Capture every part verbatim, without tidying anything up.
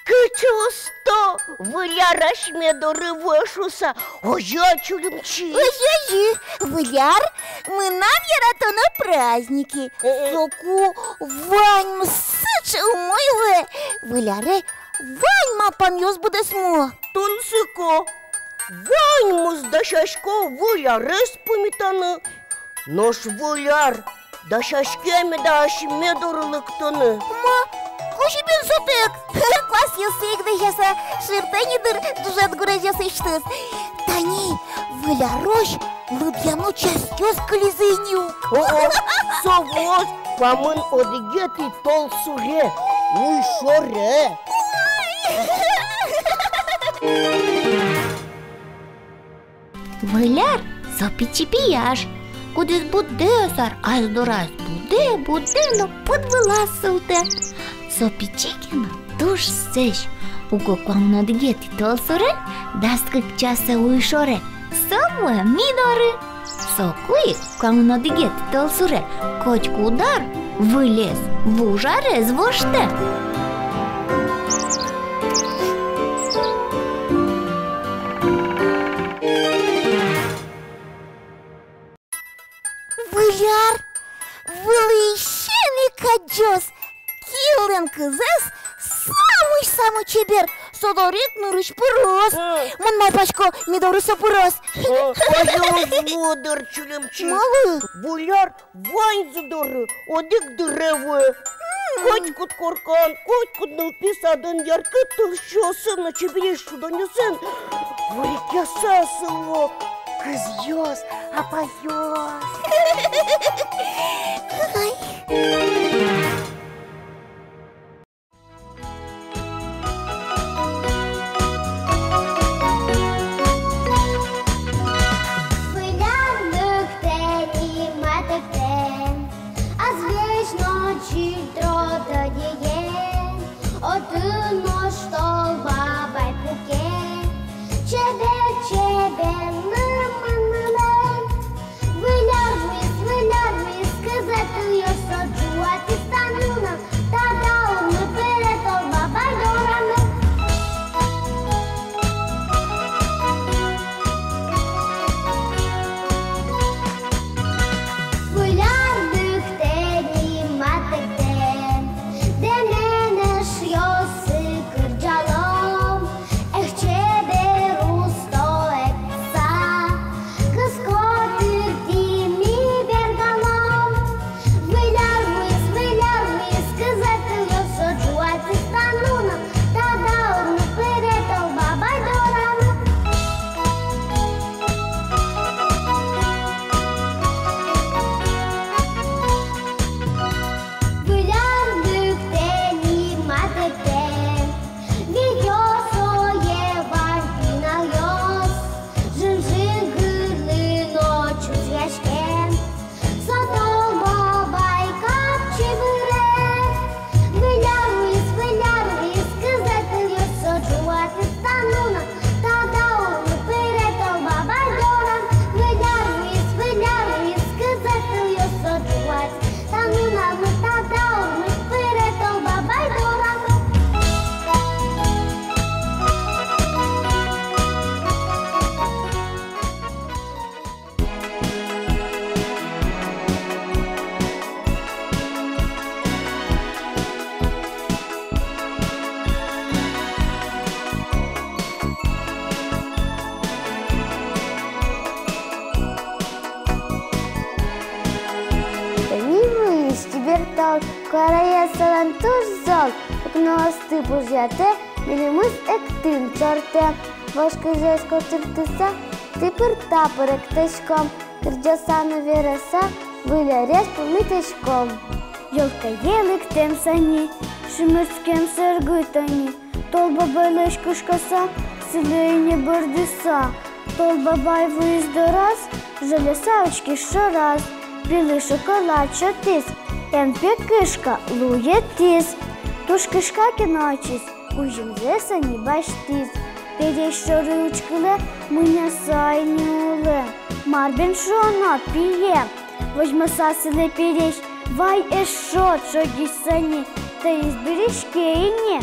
Кыӵе усто Выль ар асьме доры вуэ шуыса, озьы-а, Чулымчи? Озьы, озьы, Выль ар — мынам яратоно праздники. Э-э. Соку ваньмыз сыӵе умой луэ. Выль аре вань малпанъёс быдэсмо. Тунсыко. Ваньмыз дасясько Выль арез пумитаны. Нош Выль ар дасяське меда асьме доры лыктыны? Ма, кызьы бен сотэк? Классъёсы ик вӧсяса шыртэ ни дыр ӝужыт гурезьёсысьтыз. Тани Выль арозь лыдъяно часъёс кылизы ини ук. О-о, со вуоз куамын одӥгетӥ толсуре, уйшоре. Выль ар — со пичи пияш, кудӥз будэ ӧс ар ас дораз, будэ, будэ но пыд вылаз султэ. Со пичи ке но, туж сэзь. Уго куамын одӥгетӥ толсуре, дас кык часэ уйшоре, со вуэ ми доры. Соку ик куамын одӥгетӥ толсуре котькуд ар вылез, вуж арез воштэ. Выль ар вылӥысен ик адӟоз. Кинлэн кызэз самой-самой чебер, со доры ик нырысь пыроз. М. Мон малпасько, ми доры со пыроз. М. Озьы уз луы дыр, Чулымчи. Малы? Выль ар ваньзы доры одӥг дыре вуэ. М. Котькуд коркан, котькуд нылпи садын яркыт тылсиосын но чебересь шудонъёсын выль ик яса сыло кызъёс, апайёс. Ай. Выль ар лыктэ ни матэктэ, азвесь но читродо дыен, отын нош Тол Бабай пуке, чебер-чебер нырмын-нырмын. Выль ар вуиз, Выль ар вуиз, кызэ тылъёс со ӝуатӥз та нунал, та даурмы пыре Тол Бабай дорамы. Выль ар лыктэ ни матэктэ, дэмен эшъёсы кырӟало. Эх, чебер усто эктыса, кыз котыртӥ ми бергалом. Выль ар вуиз, Выль ар вуиз, кызэ тылъёс со ӝуатӥз та нунал, та даурмы пыре Тол Бабай дорамы. Выль ар лыктэ ни матэктэ, витё сое вань пиналъёс, жын-жынгырлы но чузъяське. Со Тол Бабай капчи выре. Выль ар вуиз, Выль ар вуиз, кызэ тылъёс со ӝуатӥз та нунал, та даурмы пыре Тол Бабай дорамы. Выль ар вуиз, Выль ар вуиз, кызэ тылъёс со ӝуатӥз та нунал, та даурмы пыре Тол Бабай дорамы. Тани вуиз чебер тол, куараез солэн туж зол, укноосты пужъятэ, милемыз эктыны ӵортэ. Вож кызез котыртыса, тыпыр-тапыр эктӥськом, кырӟаса но вераса, Выль арез пумитӥськом. Ёлкае лыктэм сани, шимырскем сэргы тани, Тол Бабайлэсь кышкаса, сылэ ини бӧрдыса. Тол Бабай вуиз дораз, жаляса учкиз шораз, пилы шоколад сётӥз, эн пе кышка луэ тӥз. Туж кышка ке но ачиз, кузьымзэ сани басьтӥз. Пересь шоры учкылэ, мыняса ини улэ. Мар бен шуоно, пие? Возьмаса сылэ пересь: «Вай, эшшо ӵогисько ни, тӥ быриське ини».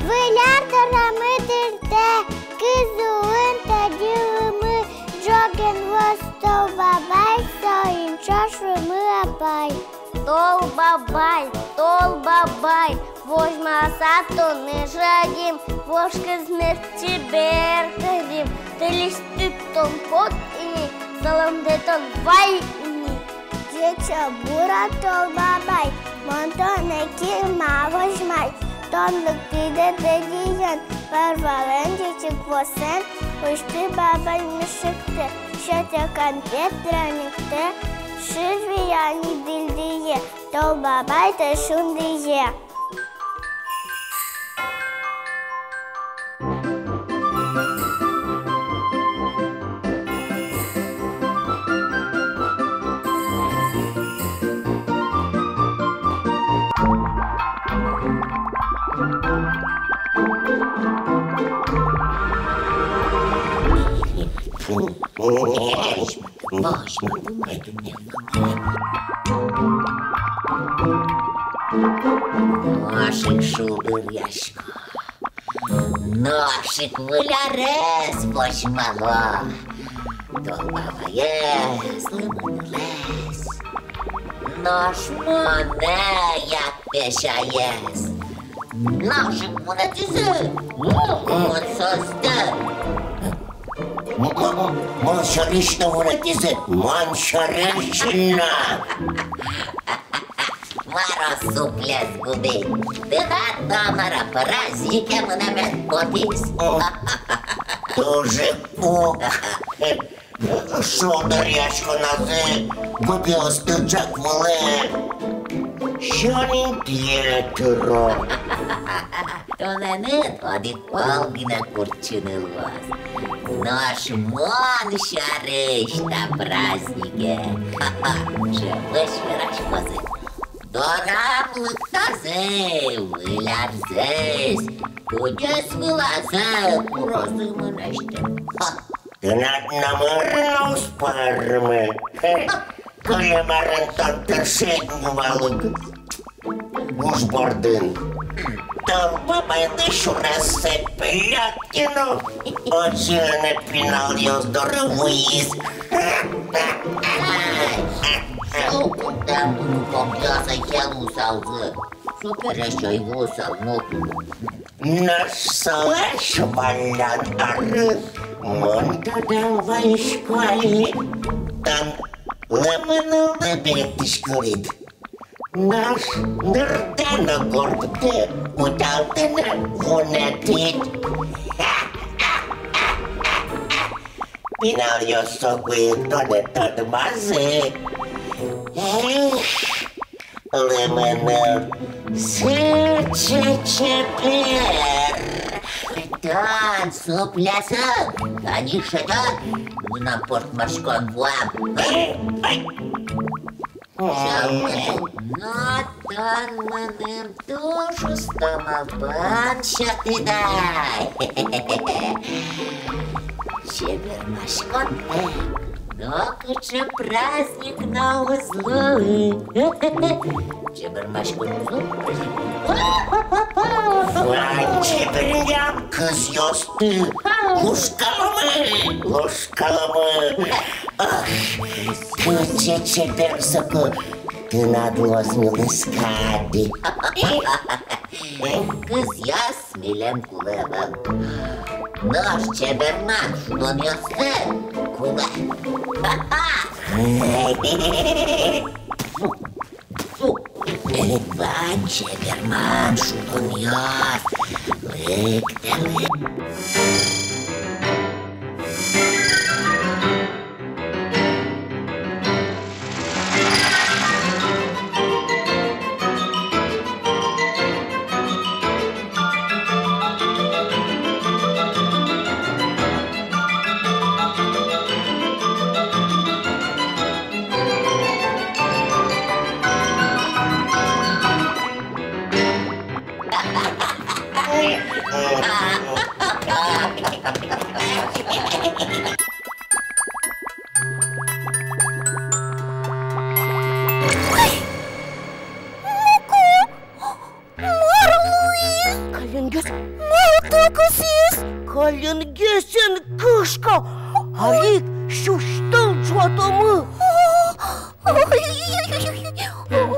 Выль ар дорамы дыртэ, кыз улын тӧдьы лымы, ӝоген вуоз Тол Бабай, соин ӵош Лымы Апай. Тол Бабай, Тол Бабай, возьмаса тонэ ӝогим, вож кызмес чебер кырим, тӥлесьтыд тон пот ини, саламдэ тон вай ини. Ӟеч-а, бур-а, Тол Бабай, мон тонэ кема возьмай. Тон лыктӥд тӧдьыен, пӧрвалэн, ӟечгес вуосэн, усьты бабай мешокты, сётэ канпет, драникты, шыр вия ни дӥльдые, Тол Бабай, тон шундые. Нош ик шулдыръясько. Нош ик Выль арез возьмало. Тол Бабаез, Лымы нылэз. Нош монэ, Яппесь аез, нош ик вунэтӥзы. Мон соосты. М-, м-, м-, мон сярысь но вунэтӥзы, мон сярысь но. Мар о, супляс губин, тынад но мар-а празднике мынэмед потӥз? О, туж ик уг. Шулдыръяськоназы губиосты ӝӧк вылэ сиён интые тыро. Тонэныд одӥг пол гинэ куртчыны луоз. Нош мон сярысь та празднике ӵемысь вераськозы. Дорам лыктозы Выль арзэс, тудӟес вылазы курозы мынэсьтым. Ха! Тынад номыр но уз пӧрмы. Кылем арын тон тыршед ни вал ук уж бордын. Тол Бабайлы сюрес цепляк кино. Озьы ини пиналъёс доры вуиз. Ай, со кутэ мыным, кобзя сай ке луысалзы. Со пересь ӧй луысал но. Нош солэсь валлян арын мон тодам вайисько али: тон Лымы ныллы берыктӥськылӥд, нош нырдэ но горддэ утялтыны вунэтӥд. Пиналъёс соку ик тонэ тодмазы. Эх, Лымы ныл, сыӵе чебер! Тон, суплясал, тани шедёт, мынам пӧртмаськон вуам. Ай, ай. Ой. Но тон мыным туж усто малпан сётӥд ай. Чебермаськонтэк нокыӵе праздник но уз луы. Чебермаськон уз луы. Вань чеберъям кызъёсты лушкаломы, лушкаломы. Ох, кыӵе чебер соку тынад луоз мылкыдыд. Кызъёс милем кулэ ӧвӧл. Нош чеберман шудонъёсты кулэ. Тьфу, тьфу, вань чеберман шудонъёс. Лыктэ, лыктэ.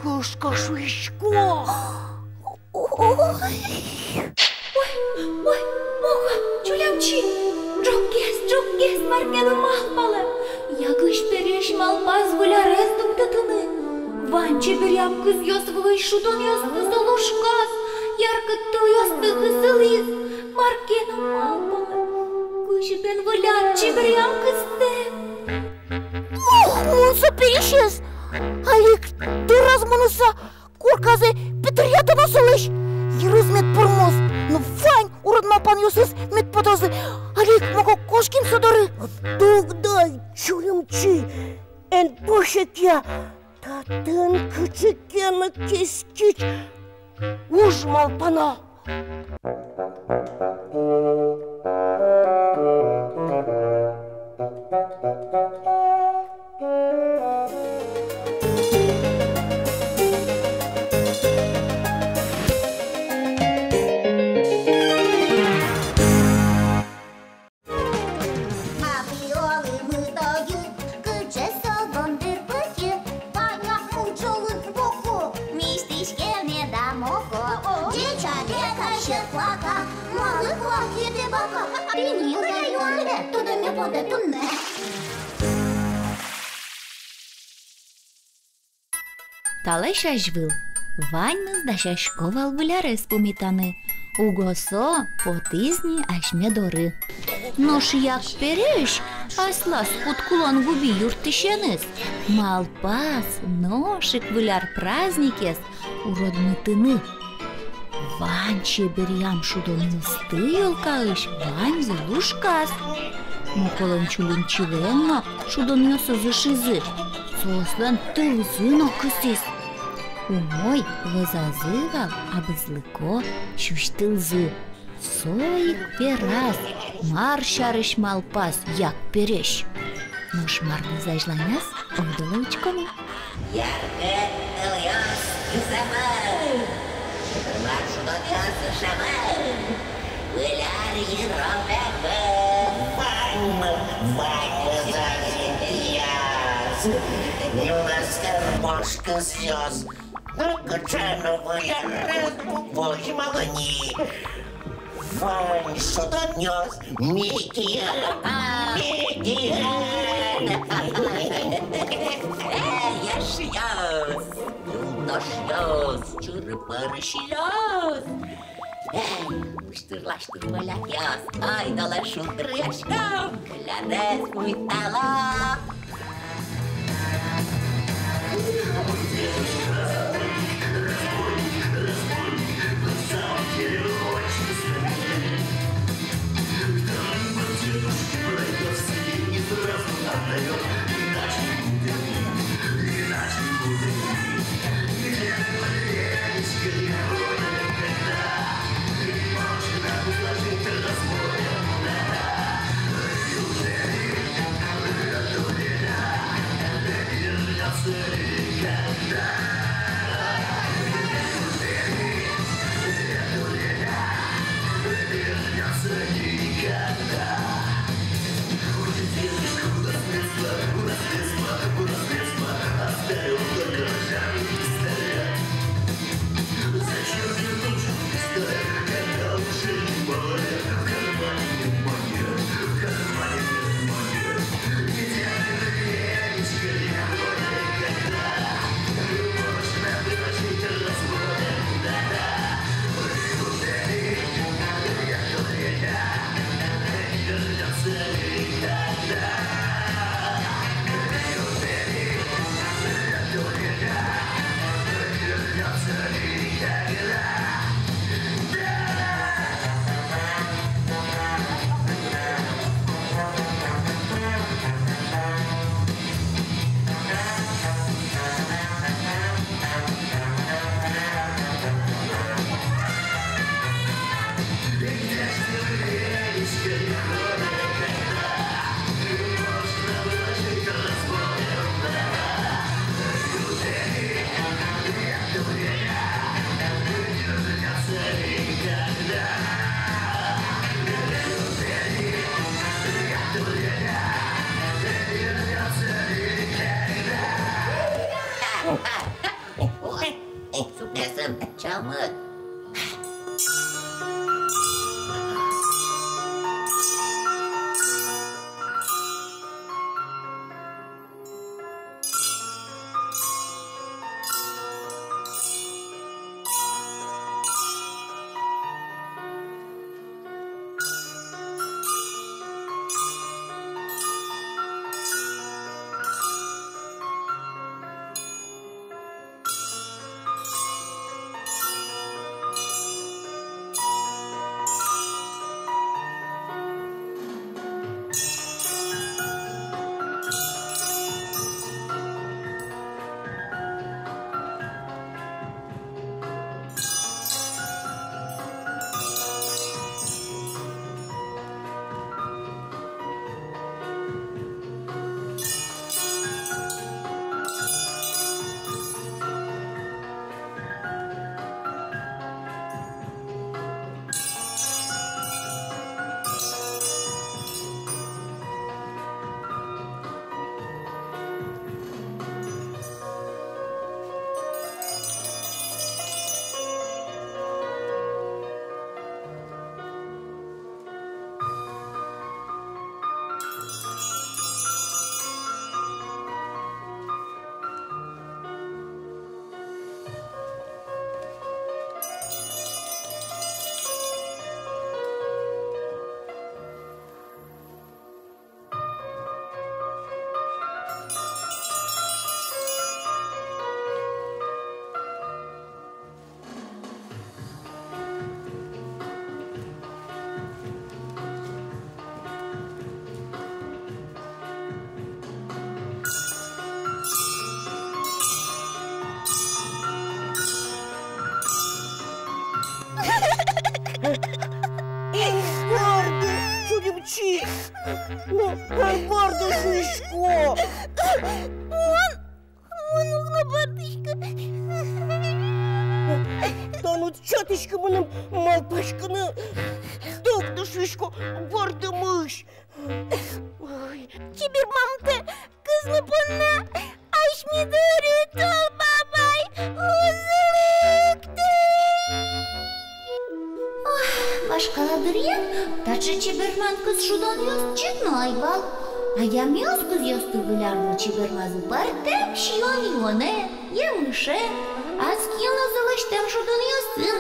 Кышка, шуисько. Ой, ой, Моколэн чулямчи, ӝоггес, ӝоггес, мар ке но малпалэ. Якысь пересь малпаз выль арез дугдытыны. Вань чеберъям кызъёс вылысь шудонъёсты со лушказ, яркыт тылъёсты кысылӥз. Мар ке но малпалэ. Кызьы бен выль ар чеберъям кыстэ. Ох, мон со пересез! Али ик дораз мыныса, корказэ питыръятоно солэсь. Йырыз мед пӧрмоз, но вань урод малпанъёсыз мед потозы. Али ик Моко кошким со доры. Дугды ай, чулямчи, эн пӧсь ик я. Татын кыӵе ке но кескич уж малпано. Абый олымы тодӥ, кыӵе со гондыр пытьы. Ваня мунчолы Воко, миськиське меда Моко. Ӟеч арет ай, сьӧд куака, малы куакетэ бака? Тӥни кыӵе юанме, тодэме потэ туннэ. Талэсь азьвыл ваньмыз дасясько вал выль арез пумитаны. Уго со потӥз ни асьме доры. Нош як пересь аслаз кут кулон губи юрттӥсеныз малпаз нош ик выль ар праздникез уродмытыны. Вань чеберъям шудонъёсты ёлкаысь ваньзы лушказ. Моколэн чулямчилэн но шудонъёсыз ышизы. Соослэн тылзы но кысӥз. Умой вӧзазы вал абызлыко сюсьтылзы. Со ик вераз, мар сярысь малпаз як пересь. Нош марлы азьланяз, ойдолэ учкомы. Яркыт тылъёс кысэмын, чылкыт шудонъёс ышемын, выль ар йыром бегмын. Ваньмы, ваньмы вӧзазы интыяз. Нимаське пушкызъёс. Кыӵе но выль арез возьмало ни. Вань шудонъёс мекиен, мекиен. Эй, эшъёс, юлдошъёс, чыры-пыры сиёс. Эй, уштыр-лаштыр полякъёс, ойдолэ шулдыръяськом, выль арез пумиталом. Сукъясын чамыт. Эй, бӧрды, Чулимчи! Ну, ой, бӧрды, шуисько! Мон, мон уг но бӧрдӥськы. Тон уд сётӥськы мыным малпаськыны. Ток но, шуисько, бӧрдымысь. Ой. Чебермамтэ кызьы понна асьме доры тол, бабай, уз лыкты. Ох, вашкала дыръя таӵе чеберман кыз шудонъёс ӵем но ӧй вал. Адямиос кызъёсты выль арлы чебермазы пӧртэм сиён-юонэн, емышен, ас киын но лэсьтэм шудонъёсын.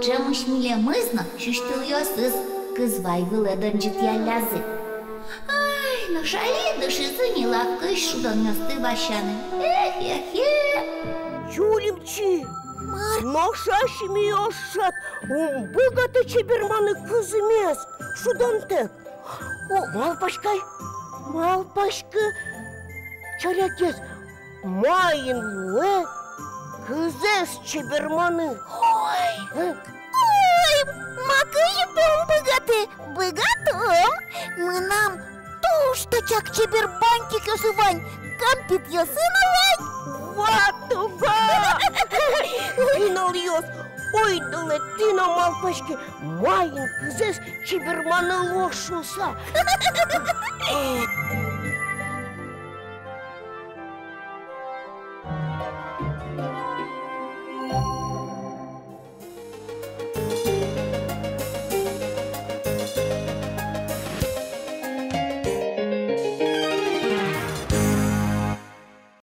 Ӵемысь милемыз но сюсьтылъёсыз кыз вай вылэ дырӟытъяллязы. Ай, нош али дышизы ни лапкысь шудонъёсты васяны. Эхе-хе-хе. Чулимчи! Мар? Нош асьмеос шат ум быгатэ чеберманы кызымес шудонтэк. О, малпаськы ай, малпаськы. Чалякез, маин луэ кызэз чеберманы? Ой! Э? Ой, ма кызьы пе ум быгаты, быгатом. Мынам туж тачак чебер бантикъёсы вань, кампетъёсы но вань. Ватова! Пиналъёс, ойдолэ тӥ но малпаське, маин кызэз чеберманы луоз шуыса.